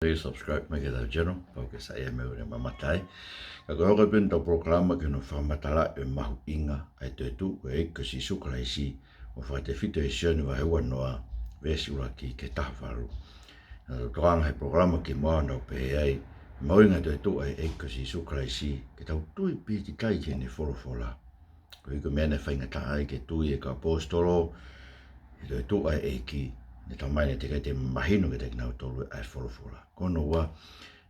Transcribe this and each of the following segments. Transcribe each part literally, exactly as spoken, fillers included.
Please subscribe mai ki heʻetau channel, pau ke saiʻia mo e ʻoua ʻe mamata ai. Ka ko e hoko pē ʻetau polokalama ki hono fakamatalaʻi ʻo e mahuʻinga ʻa e toetuʻu ʻa e ʻEiki ko Sīsū Kalaisi, ʻo fakatefito ʻi he Sione vahe uanoa, veesi ʻuluaki ki he tahavalu. Naʻa tau tokanga he polokalama kimuʻa ʻo nau pehē ai, mahuʻinga e toetuʻu ʻa e ʻEiki ko Sīsū Kalaisi, ke tau tui pīkitai ki heʻene folofola. Koeʻuhi ko e meʻa naʻe faingataʻa ai ke tui ʻe he kau ʻaposetolo, he toetuʻu ʻa e ʻEiki, naʻe talamai naʻe teʻeki ai ke mahino kiate kinautolu ʻa e folofola. Ko hono ua,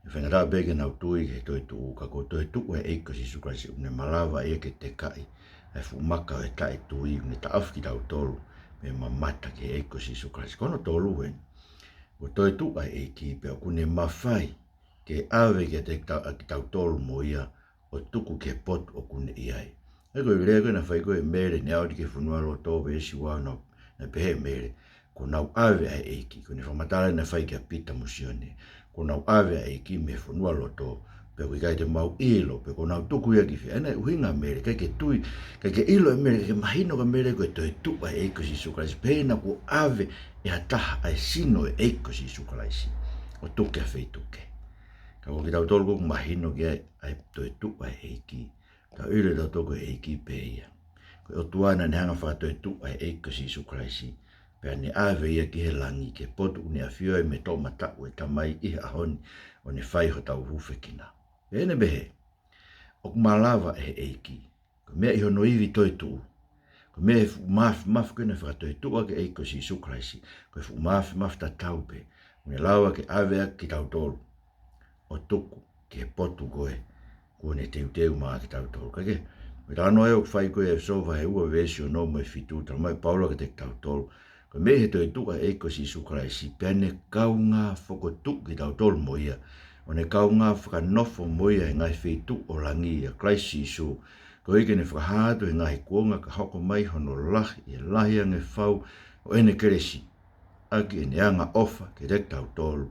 naʻe faingataʻa pē ke nau tui ki he toetuʻu, ka ko e toetuʻu ʻa e ʻEiki ko Sīsū Kalaisi, ʻoku ne malava ia ke tekaʻi ʻa e fuʻu maka ʻo e taʻetui, ʻoku ne taʻofi kitautolu mei he mamata ki he ʻEiki ko Sīsū Kalaisi. Ko hono tolu eni, ko e toetuʻu ʻa e ʻEiki, pea ʻoku ne mafai ke ʻave kiate kita-, kitautolu mo ia, ʻo tuku ki he potu ʻoku ne ʻi ai. ʻA ia ko e lea ko ē naʻe fai ko ē ʻe Mele, naʻe ʻalu ki he fonualoto, veesi ua, naʻe, naʻe pehē ʻe Mele, kuo nau ʻave ʻa e ʻEiki. Ko ʻene fakamatala naʻe fai kia Pita mo Sione, kuo nau ʻave ʻa e ʻEiki mei he fonualoto, pea ʻoku ʻikai te mau ʻilo pe kuo nau tuku ia ki fē. ʻA ia naʻe ʻuhinga ʻa Mele, ʻikai ke tui, ʻikai ke ʻilo ʻe Mele, ʻikai ke mahino kia Mele ko e toetuʻu ʻa e ʻEiki ko Sīsū Kalaisi, pe naʻa kuo ʻave ʻe ha taha ʻa e sino ʻo e ʻEiki ko Sīsū Kalaisi ʻo tuku ki ha feituʻu kehe. Ka ko kitautolu ʻoku mahino ki ai ʻa e toetuʻu ʻa e ʻEiki. Tau ʻilo ʻe tautolu ko e ʻEiki pē ia. Ko e ʻOtua naʻa ne hanga ʻo fakatoetuʻu ʻa e ʻEiki ko Sīsū Kalaisi, pea ne ʻave ia ki he langi, ki he potu ʻoku ne ʻafio ai mei he toʻomataʻu ʻo e Tamai ʻi he ʻaho ni, ʻo ne fai hotau hūfekina. Pea ne pehē, ʻoku malava ʻe he ʻEiki, ko e meʻa ʻi hono ivi toetuʻu, ko e meʻa he fuʻu māfimafi ko ē naʻe fakatoetuʻu ʻaki e ʻEiki ko Sīsū Kalaisi, ko e fuʻu māfimafi tatau pē, ʻoku ne lava ke ʻave ʻaki kitautolu ʻo tuku ki he potu ko ē kuo ne teuteu maʻa kitautolu. Kae kehe, ko e talanoa ia ʻoku fai ko ē ʻi ʻEfesō vahe ua veesi ono mo e fitu, talamai ʻe Paula kiate kitautolu, ko e meʻa he toetuʻu ʻa e ʻEiki ko Sīsū Kalaisi, pea ne kaungā fokotuʻu kitautolu mo ia, ʻo ne kaungā fakanofo mo ia he ngaahi feituʻu ʻo langi, ʻia Kalaisi Sīsū, koeʻuhi ke ne fakahā atu he ngaahi kuonga ka hoko mai hono lahi ʻi he lahi ange fau ʻo ʻene kelesi, ʻaki ʻene angaʻofa kiate kitautolu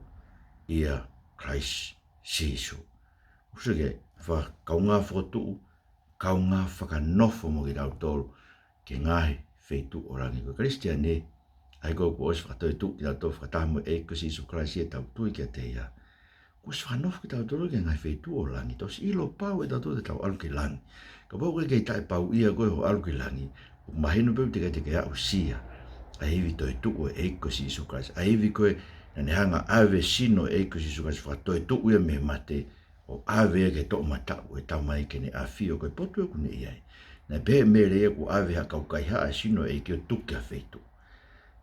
ʻia Kalaisi Sīsū. ʻOku sio ki he fa-, kaungā fokotuʻu, kaungā fakanofo mo kitautolu ki he ngaahi feituʻu ʻo langi. Ko e Kalisitiane, ʻa ia ko ē kuo ʻosi fakatoetuʻu kitautolu fakataha mo e ʻEiki ko Sīsū Kalaisi ʻi heʻetau tui kiate ia, kuo ʻosi fakanofo kitautolu ki he ngaahi feituʻu ʻo langi. Tau ʻosi ʻilo pau ʻe tautolu te tau ʻalu ki langi. Kapau ʻoku ʻikai ke taʻepauʻia koe hoʻo ʻalu ki langi, ʻoku mahino pē ʻoku teʻeki ai te ke aʻusia ʻa e ivi toetuʻu ʻo e ʻEiki ko Sīsū Kalaisi. ʻA e ivi ko ē naʻa ne hanga ʻo ʻave e sino ʻo e ʻEiki ko Sīsū Kalaisi, fakatoetuʻu ia mei he mate, ʻo ʻave ia ki he toʻomataʻu ʻo e Tamai ke ne ʻafio ko e potu ʻoku ne ʻi ai. Naʻe pehē ʻe Mele ia kuo ʻave ʻe ha kau kaihaʻa e sino ʻo e ʻEiki ʻo tuku ki ha feituʻu.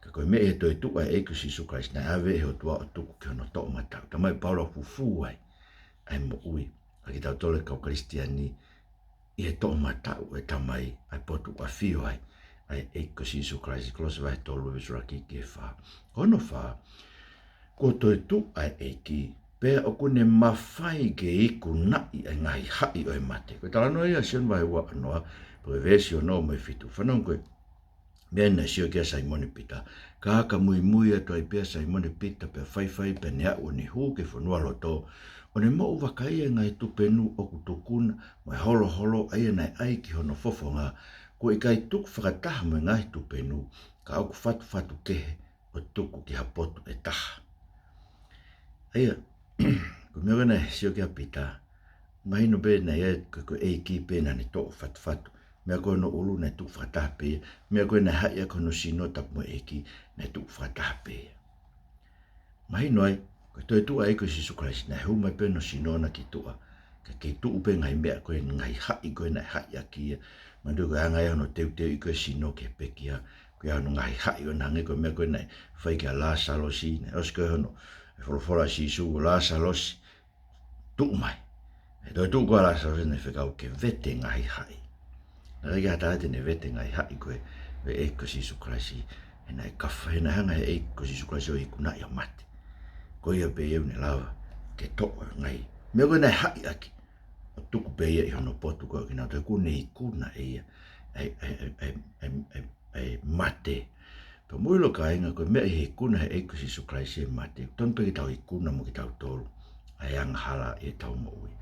Ka ko e meʻa he toetuʻu ʻa e ʻEiki ko Sīsū Kalaisi, naʻe ʻave ʻe he ʻOtua ʻo tuku ki hono toʻomataʻu. Talamai ʻe Paula ʻoku fufū ai ʻa e moʻui ʻa kitautolu e kau Kalisitiane ʻi he toʻomataʻu ʻo e Tamai, ʻa e potu ʻoku ʻafio ai ʻa e ʻEiki ko Sīsū Kalaisi, Kolose vahe tolu veesi ʻuluaki ki he fā. Ko hono fā, kuo toetuʻu ʻa e ʻEiki, pea ʻoku ne mafai ke ikunaʻi ʻa e ngaahi haʻi ʻo e mate. Ko e talanoa ia ʻa Sione vahe uanoa, ko e veesi ono mo e fitu. Fanongo ko e meʻa naʻe sio ki ai ʻa Saimone Pita. Ka ka muimui atu ai pē ʻa Saimone Pita pea faifai pea ne aʻu ʻo ne hū ki he fonualoto, ʻo ne moʻu vaka ia ʻi he ngaahi tupenu ʻoku tukuna, mo e holoholo ʻa ia naʻe ʻai ki hono fofonga, kuo ʻikai tuku fakataha mo e ngaahi tupenu, ka ʻoku fatufatu kehe ʻo tuku ki ha potu ʻe taha. ʻA ia, ko e meʻa ko ē naʻe sio ki ai ʻa Pita, mahino pē naʻe ʻi ai ko e, ko e ʻEiki pē naʻa ne toʻo fatufatu. Meʻa ko ē hono ʻulu naʻe tuku fakataha pē ia. Meʻa ko ē naʻe haʻi ʻaki hono sino tapu mo e ʻEiki naʻe tuku fakataha pē ia. Mahino ai, ko e toetuʻu ʻa e ʻEiki ko Sīsū Kalaisi, naʻe hū mai pē hono sino na ki tuʻa, kae kei tuʻu pē ngaahi meʻa ko ē, ngaahi haʻi ko ē naʻe haʻi ʻaki ia. Manatuʻi ko e anga ia hono teuteuʻi ko ē sino ki he pekia, ko e anga ia hono ngaahi haʻi ʻo na hangē ko e meʻa ko ē naʻe fai kia Lāsalosi, naʻe ʻosi ko ē hono, e folofola ʻa Sīsū, Lāsalosi, tuʻu mai. ʻE toetuʻu ko ē ʻa Lāsalosi naʻe fekau ke vete ngaahi haʻi. Naʻe ʻikai ke ʻi ai ha taha te ne vete ngaahi haʻi ko ē ʻo e ʻEiki ko Sīsū Kalaisi, he naʻe kafa, he naʻe hanga he ʻEiki ko Sīsū Kalaisi ʻo ikunaʻi ʻa e mate. Ko ia pē ia ʻoku ne lava ke toʻo e ngaahi meʻa ko ē naʻe haʻi ʻaki, ʻo tuku pē ia ʻi hono potu ko ē ʻo kinautolu, kuo ne ikuna ʻe ia ʻa e, ʻa e, ʻa e mate. Pea mou ʻilo kāinga, ko e meʻa ʻi he ikuna he ʻEiki ko Sīsū Kalaisi e mate, tonu pē ke tau ikuna mo kitautolu ʻa e angahala ʻi heʻetau moʻui.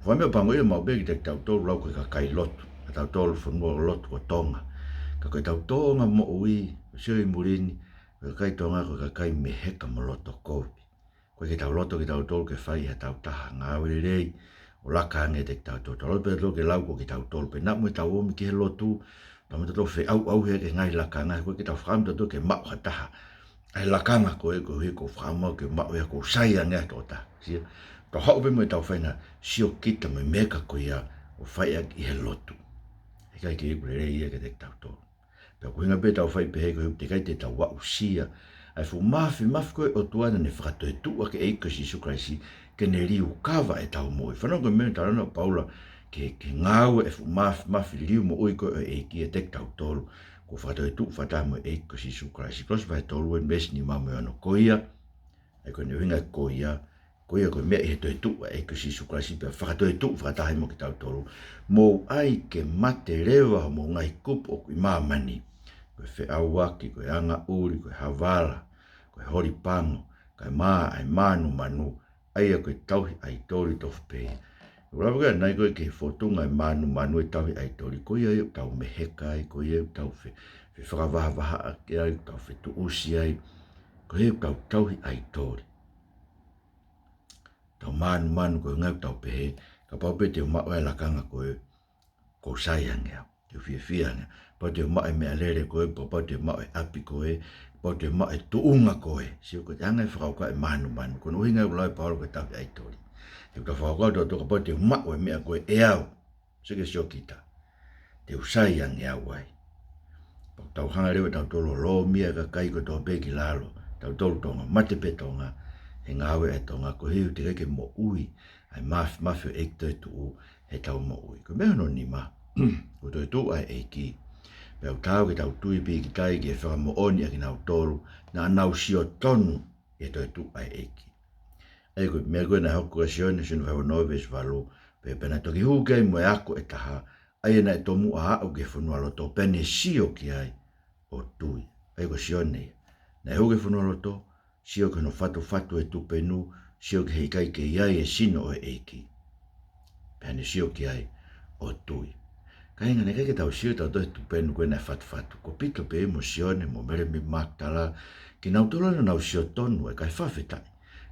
Fakameʻapangoʻia maʻu pē kiate kitautolu, lau ko e kakai lotu, ʻa tautolu fonua lotu ko Tonga. Ka ko ʻetau tōʻonga moʻui, ʻo sio ʻi muli ni, ko e kakai Tonga ko e kakai meheka mo loto kovi. ʻOku ʻikai ke tau loto kitautolu ke fai ʻe ha taha ha ngāue lelei ʻo laka ange ʻiate kitautolu. Tau loto pē tautolu ke lau ko kitautolu pē. Naʻa mo ʻetau omi ki he lotu, tau mo tautolu feʻauʻauhi ki he ngaahi lakanga, ʻoku ʻikai ke tau fakaʻamu tautolu ke maʻu ha taha ʻa e lakanga ko ē, ko ē ʻoku ou fakaʻamu ke maʻu ia, ʻoku ou sai ange ʻa e tokotaha. Sio, tau haʻu pē mo ʻetau faʻahinga siokita mo e meka ko ia ʻo fai ʻaki ʻi he lotu. ʻIkai ke iku lelei ia kiate kitautolu. Pea ko e ʻuhinga pē ʻetau fai pehē ko e ʻuhi teʻeki ai te tau aʻusia ʻa e fuʻu māfimafi ko ē ʻo e ʻOtua naʻa ne fakatoetuʻu ʻaki e ʻEiki ko Sīsū Kalaisi ke ne liukava ʻetau moʻui. Fanongo ki he meʻa naʻe talanoa ʻa Paula ki he, ki he ngāue ʻa e fuʻu māfimafi liu moʻui ko ē ʻo e ʻEiki ʻiate kitautolu, kuo fakatoetuʻu fakataha mo e ʻEiki ko Sīsū Kalaisi. Kolose vahe tolu eni veesi nima mo e ono. Ko ia, ʻa ia ko ʻene ʻuhinga ko ia, ko ia ko e meʻa ʻi he toetuʻu ʻa e ʻEiki ko Sīsū Kalaisi pea fakatoetuʻu fakataha mo kitautolu, mou ʻai ke mate leva homou ngaahi kupu ʻoku ʻi māmani. Ko e feʻauaki, ko e angaʻuli, ko e havala, ko e holipango, kae ʻumaʻā ʻa e mānumanu, ʻa ia ko e tauhi ʻaitoli tofu pē. ʻOku lava ko ē ʻa e ngaahi ko ē ki he fōtunga ʻo e mānumanu, e tauhi ʻaitoli, ko ia ʻoku tau meheka ai, ko ia ʻoku tau fe, fefakavahavahaʻaki ai, ʻoku tau fetuʻusi ai, ko ia ʻoku tau tauhi ʻaitoli. Tau mānumanu ko e ʻuhinga ʻoku tau pehē, kapau pē te u maʻu ʻa e lakanga ko ē, ʻoku ou sai ange au, te u fiefia ange au. Kapau te u maʻu e meʻalele ko ē, kapau te u maʻu e ʻapi ko ē, kapau te u maʻu e tuʻunga ko ē. Sio, ko e anga e fakakaukau ʻa e mānumanu. Ko hono ʻuhinga ʻoku lau ʻe Paula ko e tauhi ʻaitoli. He ʻoku tau fakakaukau tautolu kapau te u maʻu e meʻa ko ē ʻe au, sio ki he siokita, te u sai ange au ai. Pea ʻoku tau hanga leva tautolu ʻo lōmia e kakai kotoa pē ki lalo, tautolu Tonga, mate pē Tonga, he ngāue ʻa e Tonga, ko e ʻuhi teʻeki ai ke moʻui ʻa e māfimafi ʻo e ʻEiki toetuʻu heʻetau moʻui. Ko e meʻa hono nima, kuo toetuʻu ʻa e ʻEiki, pea ʻoku taau ke tau tui pīkitai ki he fakamoʻoni ʻa kinautolu naʻa nau sio tonu ʻi he toetuʻu ʻa e ʻEiki. ʻA ia ko e meʻa ko ē naʻe hoko kia Sione, Sione vahe uanoa veesi valu, pea, pea naʻe toki hū ki ai mo e ako ʻe taha, ʻa ia naʻe tomuʻa aʻu ki he fonualoto, pea ne sio ki ai ʻo tui. ʻA ia ko Sione ia, naʻe hū ki he fonualoto, sio ki hono fatufatu e tupenu, sio ki he ʻikai ke ʻi ai e sino ʻo e ʻEiki, pea ne sio ki ai ʻo tui. Kāinga, naʻe ʻikai ke tau sio tautolu he tupenu ko ē naʻe fatufatu. Ko Pita pē mo Sione mo Mele mei Makitala, kinautolu naʻa nau sio tonu ai, kae fakafetaʻi,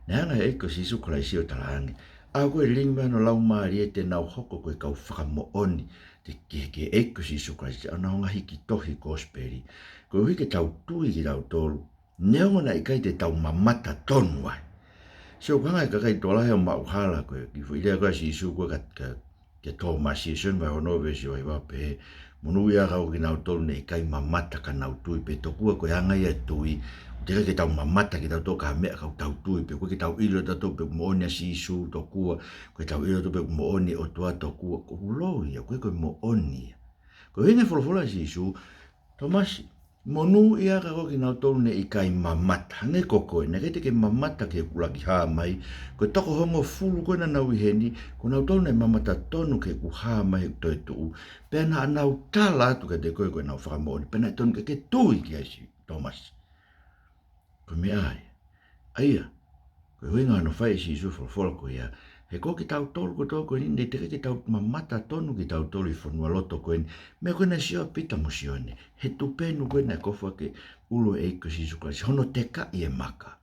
naʻe hanga ʻe he ʻEiki ko Sīsū Kalaisi ʻo talaange, ʻa ia ko e lilingi mai hono Laumālie te nau hoko ko e kau fakamoʻoni ki he, ki he ʻEiki ko Sīsū Kalaisi, ʻa ia naʻa nau hiki tohi e kosipeli. Ko e ʻuhi ke tau tui kitautolu, neongo naʻe ʻikai te tau mamata tonu ai. Sio, ʻoku hanga ʻe he kakai tokolahi ʻo maʻu hala ko ē, ki he foʻi lea ko ē ʻa Sīsū ko ē kia, kia, kia Tōmasi, Sione vahe ono veesi hiva, pehē, monūʻia ʻa kinautolu naʻe ʻikai mamata ka nau tui. Pea tokua ko e anga ia e tui, ʻoku teʻeki ai ke tau mamata kitautolu ki ha meʻa ka tau tui pē. ʻOku ʻikai ke tau ʻilo tautolu pe ʻoku moʻoni ʻa Sīsū tokua, ʻoku ʻikai ke tau ʻilo tautolu pe ʻoku moʻoni e ʻOtua tokua, ʻoku loi ia, ʻoku ʻikai ko e moʻoni ia. Ko e ʻuhinga e folofola ʻa Sīsū, Tōmasi, monūʻia ʻa kinautolu naʻe ʻikai mamata. Hangē ko koe, naʻe ʻikai te ke mamata ki heʻeku ʻuluaki hā mai, ko e toko hongofulu ko ē naʻa nau ʻi heni, ko kinautolu naʻe mamata tonu ki heʻeku hā mai heʻeku toetuʻu, pea naʻa nau tala atu kiate koe ko ʻenau fakamoʻoni, pea naʻe tonu ke ke tui ki ai, Sī-, Tōmasi. Ko e meʻa ia. ʻA ia, ko e ʻuhinga hono fai ʻe Sīsū e folofola ko ia, he ko kitautolu kotoa ko eni, naʻe teʻeki ke tau mamata tonu kitautolu ʻi he fonualoto ko eni, meʻa ko ē naʻe sio ai ʻa Pita mo Sione, he tupenu ko ē naʻe kofu ʻaki e ʻulu ʻo e ʻEiki ko Sīsū Kalaisi, hono tekaʻi e maka.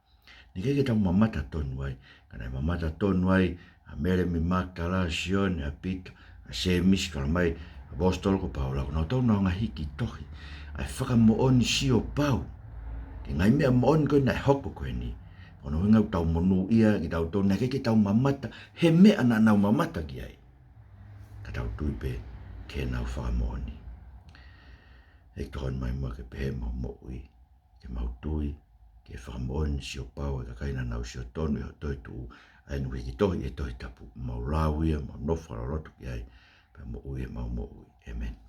Naʻe ʻikai ke tau mamata tonu ai, ka naʻe mamata tonu ai ʻa Mele mei Makitala, Sione, ʻa Pita, ʻa Sēmisi, kae ʻumaʻā e ʻaposetolo ko Paula, ko kinautolu naʻa nau hanga ʻo hiki tohi ʻa e fakamoʻoni sio pau ki he ngaahi meʻa moʻoni ko ē naʻe hoko ko eni. Ko hono ʻuhinga ʻoku tau monūʻia kitautolu, naʻe ʻikai ke tau mamata he meʻa naʻa nau mamata ki ai, ka tau tui pē ki heʻenau fakamoʻoni. ʻEiki, tokoni mai muʻa ke pehē ʻemau moʻui, ke mau tui ki he fakamoʻoni sio pau ʻa e kakai naʻa nau sio tonu ʻi hoʻo toetuʻu, ʻa ia naʻe hiki tohi ʻi he Tohi Tapu. Mau lau ia, mau nofo fakaloloto ki ai, pea moʻui ʻemau moʻui. ʻĒmeni.